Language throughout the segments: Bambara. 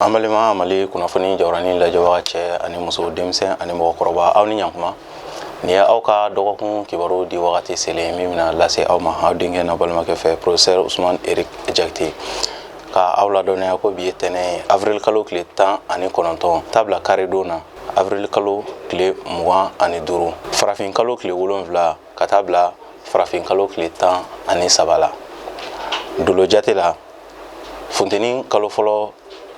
An balima Mali kunnafoni jawaranin lajɛbaga, cɛ ani muso, denmisɛn ani mɔgɔkɔrɔba, aw ni ɲankuma. Nin ye aw ka dɔgɔkun kibaru di wagati selen min bɛna lase aw ma aw denkɛ n'a balimakɛ fɛ, professeur Usman Eric Jakite, ka aw ladɔnniya ko bi ye tɛnɛ ye, avril kalo tile 19 tabila karidon na, avril kalo tile 25, farafin kalo tile 7 ka taa bila farafin kalo tile 13 la. Dolo jate la, funteni kalo fɔlɔ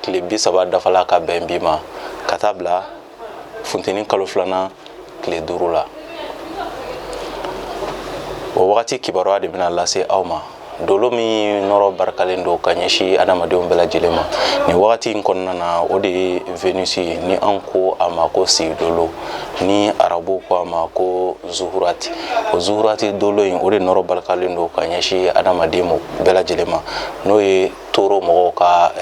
tile 30 dafala ka bɛn bi ma ka taa bila funteni kalo filanan tile 5 la. O wagati kibaruya de bɛna lase aw ma. Dolo min nɔrɔ barikalen don ka ɲɛsin adamadenw bɛɛ lajɛlen ma nin wagati in kɔnɔna na, o de ye Venus ye, ni an ko a ma ko Sigidolo, ni arabu ko a ma ko Zuhurati. O Zuhurati dolo in, o de nɔrɔ barikalen don ka ɲɛsin adamaden bɛɛ lajɛlen ma, n'o ye toro mɔgɔw ka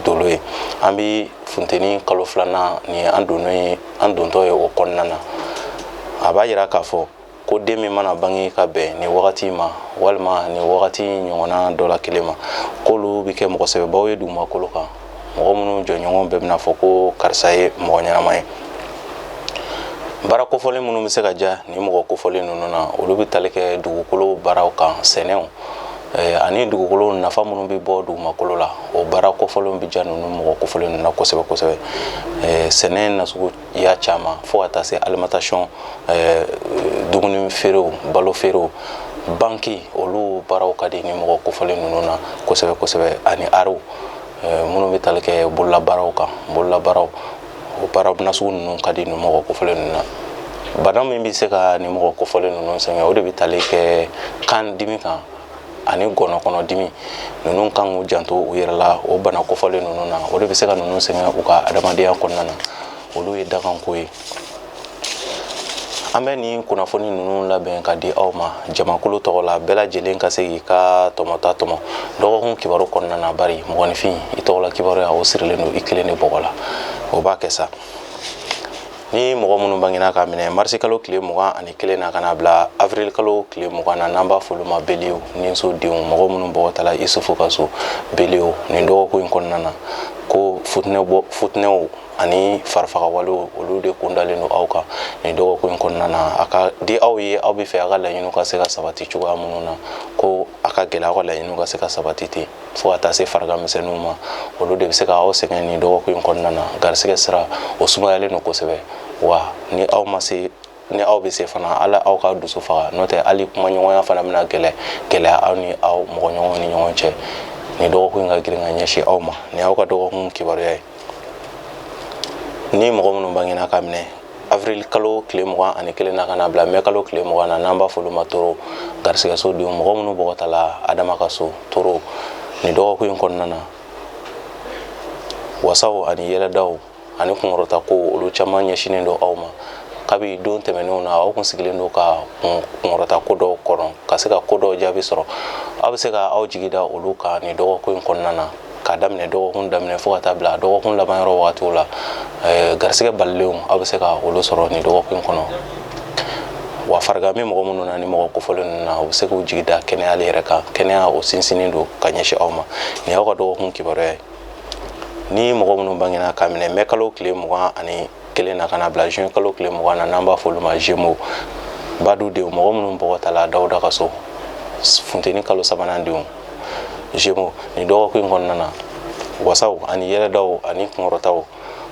dolo ye. An bɛ funteni kalo filanan ni an donnen ye, an dontɔ ye o kɔnɔna na. A b'a yira k'a fɔ ko den min mana bange ka bɛn nin wagati ma walima nin wagati ɲɔgɔnna dɔ la kelen ma, k'olu bɛ kɛ mɔgɔ sɛbɛbaw ye dugumakolo kan, mɔgɔ minnu jɔɲɔgɔn bɛɛ bɛna fɔ ko karisa ye mɔgɔ ɲɛnama ye. Baara kofɔlen minnu bɛ se ka ja nin mɔgɔ kofɔlen ninnu na, olu bɛ tali kɛ dugukolo baaraw kan, sɛnɛw ani dugukolo nafa minnu bɛ bɔ dugumakolo la. O baara kofɔlenw bɛ ja ninnu mɔgɔ kofɔlen ninnu na kosɛbɛ kosɛbɛ. Sɛnɛ nasuguya caman, fo ka taa se alimentation, dumuni feerew, balo feerew, banki, olu baaraw ka di ni mɔgɔ kofɔlen ninnu na kosɛbɛ kosɛbɛ, ani artw minnu bɛ tali kɛ bololabaaraw kan, bololabaaraw, o baara nasugu ninnu ka di nin mɔgɔ kofɔlen ninnu na. Bana min bɛ se ka nin mɔgɔ kofɔlen ninnu sɛgɛn, o de bɛ tali kɛ kan dimi kan ani gɔnɔkɔnɔ dimi. Ninnu kan k'u janto u yɛrɛ la o bana kofɔlen ninnu na. O de bɛ se ka ninnu sɛgɛn u ka adamadenya kɔnɔna na. Olu ye dakanko ye. An bɛ nin kunnafoni ninnu labɛn ka di aw ma jamakulu tɔgɔ la, bɛɛ lajɛlen ka se k'i ka tɔmɔta tɔmɔ dɔgɔkun kibaru kɔnɔna na, bari mɔgɔninfin i tɔgɔla kibaruya, o sirilen don i kelen de bɔgɔ la. O b'a kɛ sa. Ni mɔgɔ minnu bangena ka minɛ marisi kalo tile 21 na ka na bila avril kalo tile 20 na, n'an b'a fɔ olu ma beliw ni so denw, mɔgɔ minnu bɔgɔ tala Isufu ka so, beliw, nin dɔgɔkun in kɔnɔna na, ko futinɛ bɔ, futinɛw ani farifagawalew, olu de kun dalen don aw kan nin dɔgɔkun in kɔnɔna na. A ka di aw ye, aw bɛ fɛ aw ka laɲiniw ka se ka sabati cogoya minnu na, ko a ka gɛlɛ aw ka laɲiniw ka se ka sabati ten, fo ka taa se farigan misɛnninw ma. Olu de bɛ se ka aw sɛgɛn nin dɔgɔkun in kɔnɔna na. Garisigɛ sira, o sumayalen don kosɛbɛ. Wa ni aw ma se, ni aw bɛ se fana, ala aw ka dusu faga, n'o tɛ hali kumaɲɔgɔnya fana bɛna gɛlɛ gɛlɛya aw ni aw mɔgɔɲɔgɔnw ni ɲɔgɔn cɛ. Nin dɔgɔkun in ka girin ka ɲɛsin aw ma. Nin y'aw ka dɔgɔkun kibaruya ye. Ni mɔgɔ minnu bangena ka minɛ avril kalo tile 21 na ka na bila mɛ kalo tile 20 na, n'an b'a fɔ olu ma toro garisigɛso denw, mɔgɔ minnu bɔgɔ tala Adama ka so, toro, nin dɔgɔkun in kɔnɔna na, wasaw ani yɛlɛdaw ani kunkɔrɔta ko, olu caman ɲɛsinnen don aw ma. Kabi don tɛmɛnenw na, aw kun sigilen don ka kunkɔrɔta ko dɔw kɔnɔ, ka se ka ko dɔw jaabi sɔrɔ. Aw bɛ se ka aw jigi da olu kan nin dɔgɔkun in kɔnɔna na, ka daminɛ dɔgɔkun daminɛ fo ka taa bila dɔgɔkun laban yɔrɔ wagatiw la. Garisigɛ balilenw, aw bɛ se ka olu sɔrɔ nin dɔgɔkun in kɔnɔ. Wa farigan bɛ mɔgɔ minnu na, ni mɔgɔ kofɔlen ninnu na, u bɛ se k'u jigi da kɛnɛyali yɛrɛ kan. Kɛnɛya, o sinsinnen don ka ɲɛsin aw ma. Nin y'aw ka dɔgɔkun kibaruya ye. Ni mɔgɔ minnu bangena ka minɛ mɛ kalo tile 21 na ka na bila juin kalo tile 20 na, n'an b'a fɔ olu ma Gémeaux, badu denw, mɔgɔ minnu bɔgɔ tala Dawuda ka so, funteni kalo sabanan denw, Gémeaux, nin dɔgɔkun in kɔnɔna na, wasaw ani yɛlɛdaw ani kunkɔrɔtaw,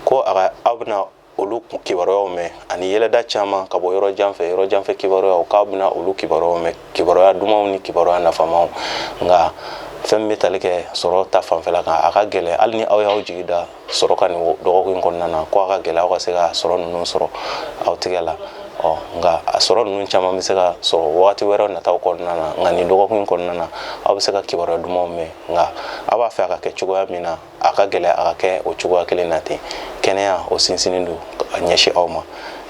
ko a ka aw bɛna olu kibaruyaw mɛn, ani yɛlɛda caman ka bɔ yɔrɔ jan fɛ, yɔrɔ jan fɛ kibaruyaw, k'aw bɛna olu kibaruyaw mɛn, kibaruya dumanw ni kibaruya nafamaw. Nka fɛn min bɛ tali kɛ sɔrɔ ta fanfɛla kan, a ka gɛlɛn. Hali ni aw y'aw jigi da sɔrɔ ka nin dɔgɔkun in kɔnɔna na, ko a ka gɛlɛn aw ka se ka sɔrɔ ninnu sɔrɔ aw tigɛ la. Ɔ nka a sɔrɔ ninnu caman bɛ se ka sɔrɔ wagati wɛrɛw nataw kɔnɔna na. Nka nin dɔgɔkun in kɔnɔna na, aw bɛ se ka kibaruya dumanw mɛn, nka aw b'a fɛ a ka kɛ cogoya min na, a ka gɛlɛn a ka kɛ o cogoya kelen na ten. Kɛnɛya, o sinsinnen don ka ɲɛsin aw ma.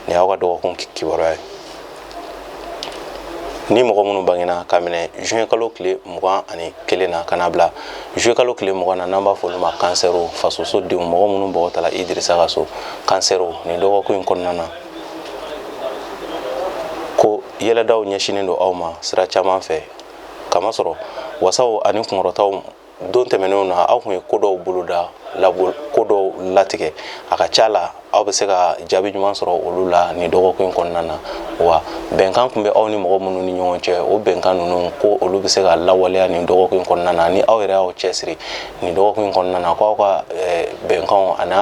Nin y'aw ka dɔgɔkun kibaruya ye. Ni mɔgɔ minnu bangena ka minɛ juin kalo tile 21 na ka na bila juillet kalo tile 20 na, n'an b'a fɔ olu ma kansɛriw, fasoso denw, mɔgɔ minnu bɔgɔ tala Idirisa ka so, kansɛriw, nin dɔgɔkun in kɔnɔna na, ko yɛlɛdaw ɲɛsinnen don aw ma sira caman fɛ, kamasɔrɔ wasaw ani kunkɔrɔtaw. Don tɛmɛnenw na, aw tun ye ko dɔw boloda, ko dɔw latigɛ. A ka ca la, aw bɛ se ka jaabi ɲuman sɔrɔ olu la nin dɔgɔkun in kɔnɔna na. Wa bɛnkan tun bɛ aw ni mɔgɔ minnu ni ɲɔgɔn cɛ, o bɛnkan ninnu, ko olu bɛ se ka lawaleya nin dɔgɔkun in kɔnɔna na, ni aw yɛrɛ y'aw cɛsiri nin dɔgɔkun in kɔnɔna na, ko aw ka bɛnkanw ani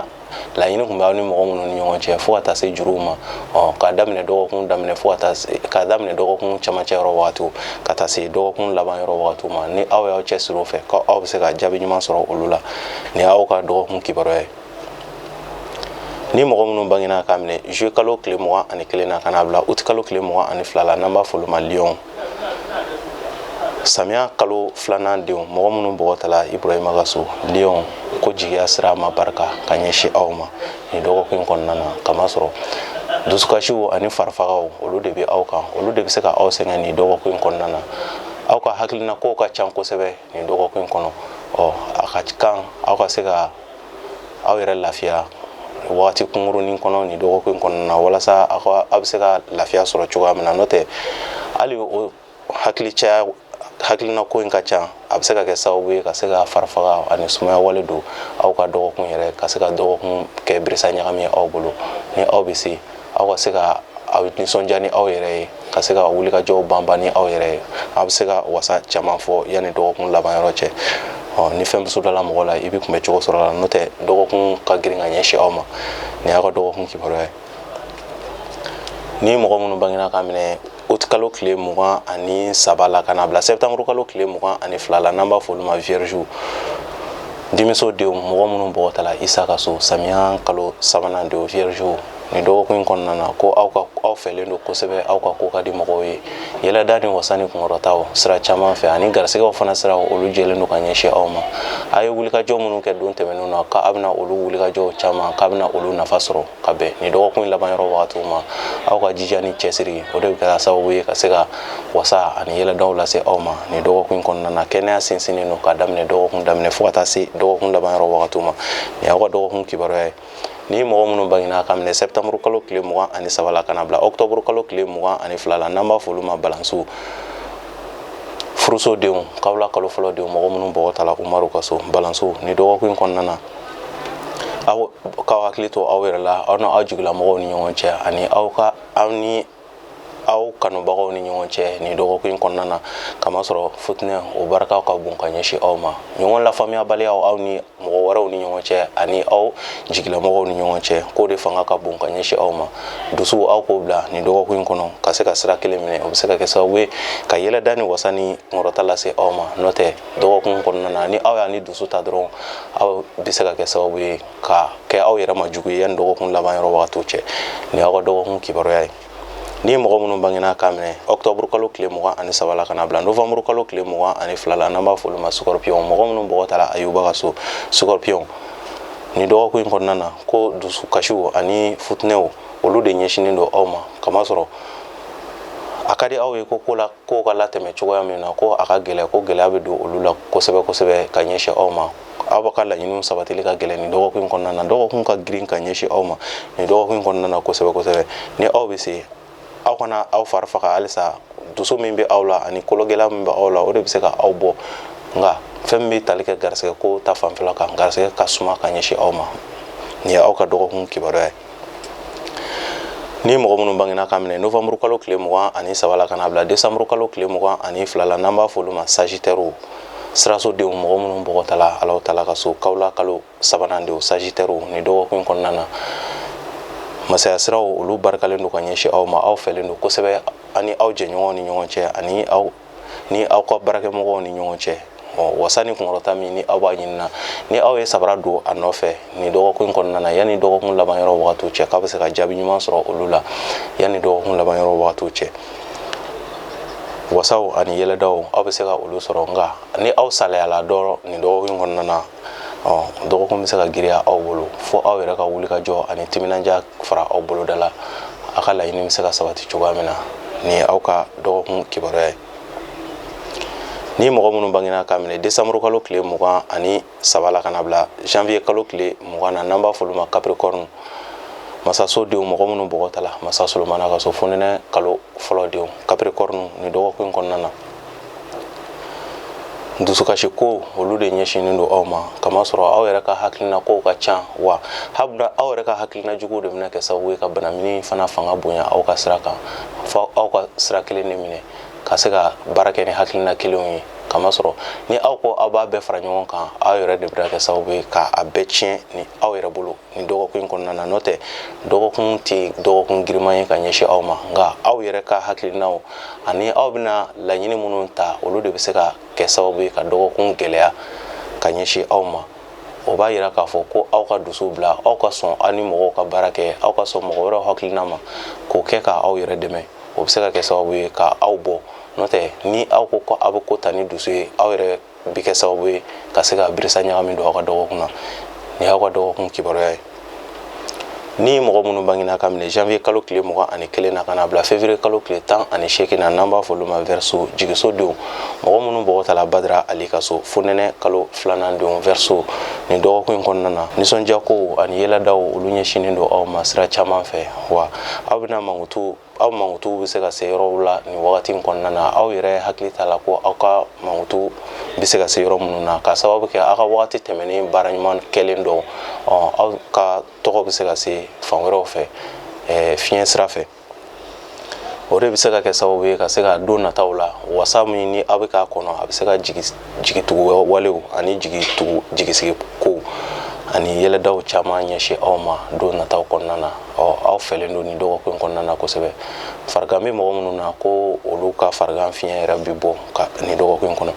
laɲini tun bɛ aw ni mɔgɔ minnu ni ɲɔgɔn cɛ, fo ka taa se juruw ma, ɔ k'a daminɛ dɔgɔkun daminɛ fo ka taa se, k'a daminɛ dɔgɔkun camancɛ yɔrɔ wagatiw ka taa se dɔgɔkun laban yɔrɔ wagatiw ma, ni aw y'aw cɛsiri o fɛ, ko aw bɛ se ka jaabi ɲuman sɔrɔ olu la. Nin y'aw ka dɔgɔkun kibaruya ye. Ni mɔgɔ minnu bangena k'a minɛ juillet kalo tile 21 na ka n'a bila août kalo tile 22 la, n'an b'a fɔ olu ma lion, samiya kalo filanan denw, mɔgɔ minnu bɔgɔ tala Iburahima ka so, lion, ko jigiya sira ma barika ka ɲɛsin aw ma nin dɔgɔkun in kɔnɔna na, kamasɔrɔ dusukasiw ani farifagaw, olu de bɛ aw kan, olu de bɛ se ka aw sɛgɛn nin dɔgɔkun in kɔnɔna na. Aw ka hakilina kow ka ca kosɛbɛ nin dɔgɔkun in kɔnɔ. Ɔ a ka kan aw ka se ka aw yɛrɛ lafiya wagati kunkurunin kɔnɔ nin dɔgɔkun in kɔnɔna na, walasa aw bɛ se ka lafiya sɔrɔ cogoya min na. N'o tɛ, hali o hakili caya, hakilina ko in ka ca, a bɛ se ka kɛ sababu ye ka se ka farifaga ani sumaya wale don aw ka dɔgɔkun yɛrɛ, ka se ka dɔgɔkun kɛ birisa ɲagami ye aw bolo. Ni aw bɛ se, aw ka se ka aw nisɔndiya ni aw yɛrɛ ye, ka se ka wulikajɔw banban ni aw yɛrɛ ye, aw bɛ se ka wasa caman fɔ yanni dɔgɔkun laban yɔrɔ cɛ. Ɔ ni fɛn bɛ sodala mɔgɔ la, i bɛ kunbɛ cogo sɔrɔ la. N'o tɛ, dɔgɔkun ka girin ka ɲɛsin aw ma. Nin y'aw ka dɔgɔkun kibaruya ye. Ni mɔgɔ minnu bangena ka minɛ août kalo tile 23 la ka n'a bila septembre kalo tile 22 la, n'an b'a fɔ olu ma vierge, dimiso denw, mɔgɔ minnu bɔgɔ tala Isa ka so, samiya kalo sabanan denw, vierge, nin dɔgɔkun in kɔnɔna na, ko aw ka aw fɛlen don kosɛbɛ, aw ka ko ka di mɔgɔw ye. Yɛlɛda ni wasa ni kunkɔrɔtaw sira caman fɛ, ani garisigɛw fana sira, olu jɛlen don ka ɲɛsin aw ma. A ye wulikajɔ minnu kɛ don tɛmɛnenw na, k'a bɛna olu wulikajɔw caman, k'a bɛna olu nafa sɔrɔ ka bɛn nin dɔgɔkun in laban yɔrɔ wagatiw ma. Aw ka jija ni cɛsiri, o de bɛ kɛ sababu ye ka se ka wasa ani yɛlɛdaw lase aw ma nin dɔgɔkun in kɔnɔna na. Kɛnɛya sinsinnen don k'a daminɛ dɔgɔkun daminɛ fo ka taa se dɔgɔkun laban yɔrɔ wagatiw ma. Nin y'aw ka dɔgɔkun kibaruya ye. Ni mɔgɔ minnu bangena ka minɛ septembre kalo tile 23 la ka na bila octobre kalo tile 22 la, n'an b'a fɔ olu ma balansiw, furuso denw, kawula kalo fɔlɔ denw, mɔgɔ minnu bɔgɔ tala Umaru ka so, balansiw, ni dɔgɔkun in kɔnɔna na, aw k'aw hakili to aw yɛrɛ la, aw n'aw jigilamɔgɔw ni ɲɔgɔn cɛ, ani aw ka aw ni aw kanubagaw ni ɲɔgɔn cɛ nin dɔgɔkun in kɔnɔna na, kamasɔrɔ futinɛ o barika ka bon ka ɲɛsin aw ma. Ɲɔgɔn lafaamuyabaliyaw aw ni mɔgɔ wɛrɛw ni ɲɔgɔn cɛ ani aw jigilamɔgɔw ni ɲɔgɔn cɛ, k'o de fanga ka bon ka ɲɛsin aw ma. Dusu, aw k'o bila nin dɔgɔkun in kɔnɔ ka se ka sira kelen minɛ, o bɛ se ka kɛ sababu ye ka yɛlɛda ni wasa ni kunkɔrɔta lase aw ma. N'o tɛ, dɔgɔkun kɔnɔna na, ni aw y'a ni dusu ta dɔrɔn, aw bɛ se ka kɛ sababu ye ka kɛ aw yɛrɛ ma jugu ye yanni dɔgɔkun laban yɔrɔ wagatiw cɛ. Nin y'aw ka dɔgɔkun kibaruya ye. Ni mɔgɔ minnu bangena k'a minɛ octobre kalo tile 23 la ka na bila novembre kalo tile 22 la, n'an b'a fɔ olu ma scorpion, mɔgɔ minnu bɔgɔ tala Ayuba ka so, scorpion, nin dɔgɔkun in kɔnɔna na, ko dusukasiw ani futinɛw, olu de ɲɛsinnen don aw ma, kamasɔrɔ a ka di aw ye ko ko la kow ka latɛmɛ cogoya min na, ko a ka gɛlɛ, ko gɛlɛya bɛ don olu la kosɛbɛ kosɛbɛ ka ɲɛsin aw ma. Aw ka laɲiniw sabatili ka gɛlɛn nin dɔgɔkun in kɔnɔna na. Dɔgɔkun ka girin ka ɲɛsin aw ma nin dɔgɔkun in kɔnɔna na kosɛbɛ kosɛbɛ. Ni aw bɛ se, aw kana aw fari faga halisa. Dusu min bɛ aw la ani kologɛlɛya min bɛ aw la, o de bɛ se ka aw bɔ. Nka fɛn min bɛ tali kɛ garisɛgɛ ko ta fanfɛla kan, garisɛgɛ ka suma ka ɲɛsin aw ma. Nin ye aw ka dɔgɔkun kibaruya ye. Ni mɔgɔ minnu bangena ka minɛ novembre kalo tile 23 la ka na bila décembre kalo tile 22 la, n'an b'a fɔ olu ma sagittaire, siraso denw, mɔgɔ minnu bɔgɔ tala Alahu Taala ka so, kawula kalo sabanan denw, sagittaire, nin dɔgɔkun kɔnɔna na, masaya siraw, olu barikalen don ka ɲɛsin aw ma. Aw fɛlen don kosɛbɛ ani aw jɛɲɔgɔnw ni ɲɔgɔn cɛ, ani aw ni aw ka baarakɛmɔgɔw ni ɲɔgɔn cɛ. Wasa ni kunkɔrɔta min ni aw b'a ɲinina, ni aw ye sabara don a nɔfɛ nin dɔgɔkun kɔnɔna na, yanni dɔgɔkun laban yɔrɔ wagatiw cɛ, k'a bɛ se ka jaabi ɲuman sɔrɔ olu la yanni dɔgɔkun laban yɔrɔ wagatiw cɛ. Wasaw ani yɛlɛdaw, aw bɛ se ka olu sɔrɔ. Nka ni aw salayala dɔrɔn nin dɔgɔkun kɔnɔna na, dɔgɔkun bɛ se ka giriya aw bolo, fo aw yɛrɛ ka wuli ka jɔ ani timinandiya fara aw boloda la, a ka laɲini bɛ se ka sabati cogoya min na. Nin ye aw ka dɔgɔkun kibaruya ye. Ni mɔgɔ minnu bangena k'a minɛ décembre kalo tile 23 la ka na bila janvier kalo tile 20 na, n'an b'a fɔ olu ma capricorne, masaso denw, mɔgɔ minnu bɔgɔ tala masa Solomana ka so, fonɛnɛ kalo fɔlɔ denw, capricorne, nin dɔgɔkun in kɔnɔna na, Dusukasi ko olu de ɲɛsinnen don aw ma, kamasɔrɔ aw yɛrɛ ka hakilina kow ka ca, wa habuna aw yɛrɛ ka hakilina juguw de bɛna kɛ sababu ye ka banamini fana fanga bonya aw ka sira kan, fo aw ka sira kelen de minɛ ka se ka baara kɛ ni hakilina kelenw ye, kamasɔrɔ ni aw ko aw b'a bɛɛ fara ɲɔgɔn kan, aw yɛrɛ de bɛna kɛ sababu ye k'a bɛɛ tiɲɛ ni aw yɛrɛ bolo nin dɔgɔkun in kɔnɔna na. N'o tɛ, dɔgɔkun tɛ dɔgɔkun giriman ye ka ɲɛsin aw ma, nka aw yɛrɛ ka hakilinaw ani aw bɛna laɲini minnu ta, olu de bɛ se ka kɛ sababu ye ka dɔgɔkun gɛlɛya ka ɲɛsin aw ma. O b'a yira k'a fɔ ko aw ka dusu bila, aw ka sɔn aw ni mɔgɔw ka baara kɛ, aw ka sɔn mɔgɔ wɛrɛw hakilina ma k'o kɛ ka aw yɛrɛ dɛmɛ. O bɛ se ka kɛ sababu ye ka aw bɔ. N'o tɛ, ni aw ko ko aw bɛ ko ta ni dusu ye, aw yɛrɛ bɛ kɛ sababu ye ka se ka birisa ɲagami don aw ka dɔgɔkun na. Nin y'aw ka dɔgɔkun kibaruya ye. Ni mɔgɔ minnu bangena ka minɛ janvier kalo tile 21 na ka na bila février kalo tile 18 na, n'an b'a fɔ olu ma Verseau, jigiso denw, mɔgɔ minnu bɔgɔ tala Badara Ali ka so, fonɛnɛ kalo filanan denw, Verseau, nin dɔgɔkun in kɔnɔna na, nisɔndiyakow ani yɛlɛdaw, olu ɲɛsinnen don aw ma sira caman fɛ. Wa aw bɛna mankutu, aw mankutu bɛ se ka se yɔrɔw la nin wagati in kɔnɔna na, aw yɛrɛ hakili t'a la ko aw ka mankutu bɛ se ka se yɔrɔ minnu na, ka sababu kɛ aw ka wagati tɛmɛnen baara ɲuman kɛlen dɔw, aw ka tɔgɔ bɛ se ka se fan wɛrɛw fɛ fiɲɛ sira fɛ. O de bɛ se ka kɛ sababu ye ka se ka don nataw la wasa min ni aw bɛ k'a kɔnɔ, a bɛ se ka jigitugu walew ani jigitugu jigisigi kow ani yɛlɛdaw caman ɲɛsin aw ma don nataw kɔnɔna na. Ɔ, aw fɛlen don nin dɔgɔkun in kɔnɔna na kosɛbɛ. Farigan bɛ mɔgɔ minnu na, ko olu ka farigan fiɲɛ yɛrɛ bɛ bɔ ka nin dɔgɔkun in kɔnɔ.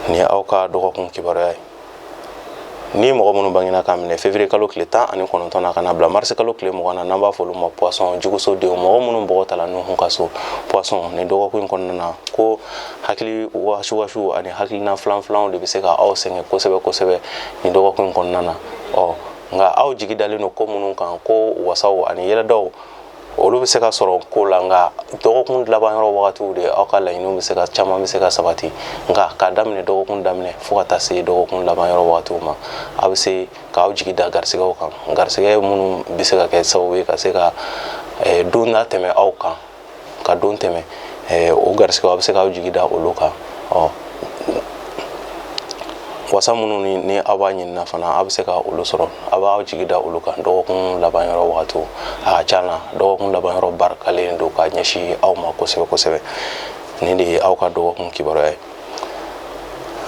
Nin ye aw ka dɔgɔkun kibaruya ye. Ni mɔgɔ minnu bangena k'a minɛ février kalo tile 19 na ka na bila mars kalo tile 20 na, n'an b'a fɔ olu ma Poisson, juguso denw, mɔgɔ minnu bɔgɔ tala Nuhu ka so, Poisson, nin dɔgɔkun in kɔnɔna na, ko hakili wasuwasu ani hakilina filan filanw de bɛ se ka aw sɛgɛn kosɛbɛ kosɛbɛ nin dɔgɔkun in kɔnɔna na. Ɔ, nka aw jigi dalen don ko minnu kan, ko wasaw ani yɛlɛdaw, olu bɛ se ka sɔrɔ ko la, nka dɔgɔkun laban yɔrɔ wagatiw de aw ka laɲiniw bɛ se ka caman bɛ se ka sabati. Nka k'a daminɛ dɔgɔkun daminɛ fo ka taa se dɔgɔkun laban yɔrɔ wagatiw ma, aw bɛ se k'aw jigi da garisigɛw kan, garisigɛ minnu bɛ se ka kɛ sababu ye ka se ka don latɛmɛ aw kan, ka don tɛmɛ. O garisigɛw, aw bɛ se k'aw jigi da olu kan. Ɔ, wasa minnu ni aw b'a ɲinina fana, aw bɛ se ka olu sɔrɔ, aw b'aw jigi da olu kan dɔgɔkun laban yɔrɔ wagatiw. A ka ca na, dɔgɔkun laban yɔrɔ barikalen don ka ɲɛsin aw ma kosɛbɛ kosɛbɛ. Nin de ye aw ka dɔgɔkun kibaruya ye.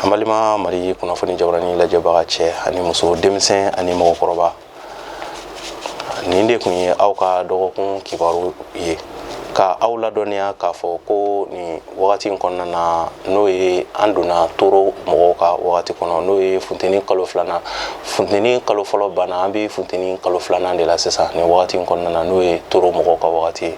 An balima Mali kunnafoni jabarani lajɛbaga, cɛ ani muso, denmisɛn ani mɔgɔkɔrɔba, nin de tun ye aw ka dɔgɔkun kibaru ye, ka aw ladɔnniya k'a fɔ ko nin wagati in kɔnɔna na, n'o ye an donna toro mɔgɔw ka wagati kɔnɔ, n'o ye funteni kalo filanan. Funteni kalo fɔlɔ banna, an bɛ funteni kalo filanan de la sisan nin wagati in kɔnɔna na, n'o ye toro mɔgɔw ka wagati ye.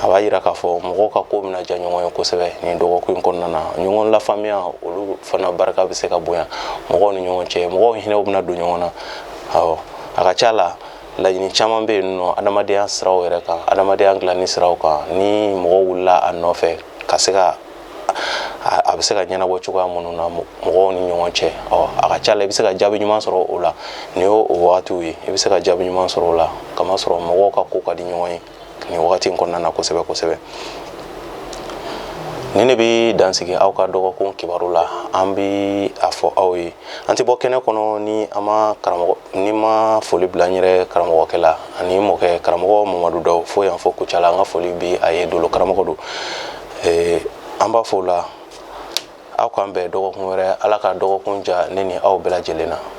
A b'a yira k'a fɔ mɔgɔw ka ko bɛna diya ɲɔgɔn ye kosɛbɛ nin dɔgɔkun in kɔnɔna na. Ɲɔgɔn lafaamuya, olu fana barika bɛ se ka bonya mɔgɔw ni ɲɔgɔn cɛ, mɔgɔw hinɛw bɛna don ɲɔgɔn na. Awɔ, a ka ca la, laɲini caman bɛ yen nɔ adamadenya siraw yɛrɛ kan, adamadenya dilanni siraw kan, ni mɔgɔw wulila a nɔfɛ ka se ka a bɛ se ka ɲɛnabɔ cogoya minnu na mɔgɔw ni ɲɔgɔn cɛ. Ɔ, a ka ca la, i bɛ se ka jaabi ɲuman sɔrɔ o la. Nin y'o o wagatiw ye, i bɛ se ka jaabi ɲuman sɔrɔ o la, kamasɔrɔ mɔgɔw ka ko ka di ɲɔgɔn ye nin wagati in kɔnɔna na kosɛbɛ kosɛbɛ. Nin de bɛ dansigi aw ka dɔgɔkun kibaru la. An bɛ a fɔ aw ye, an tɛ bɔ kɛnɛ kɔnɔ ni an ma karamɔgɔ ni ma foli bila n yɛrɛ karamɔgɔkɛ la ani mɔkɛ karamɔgɔ Mamadu Daw fo yan fo Kucala. An ka foli bi a ye, dolo karamɔgɔ don. An b'a fɔ o la, aw k'an bɛn dɔgɔkun wɛrɛ. Ala ka dɔgɔkun ja ne ni aw bɛɛ lajɛlen na.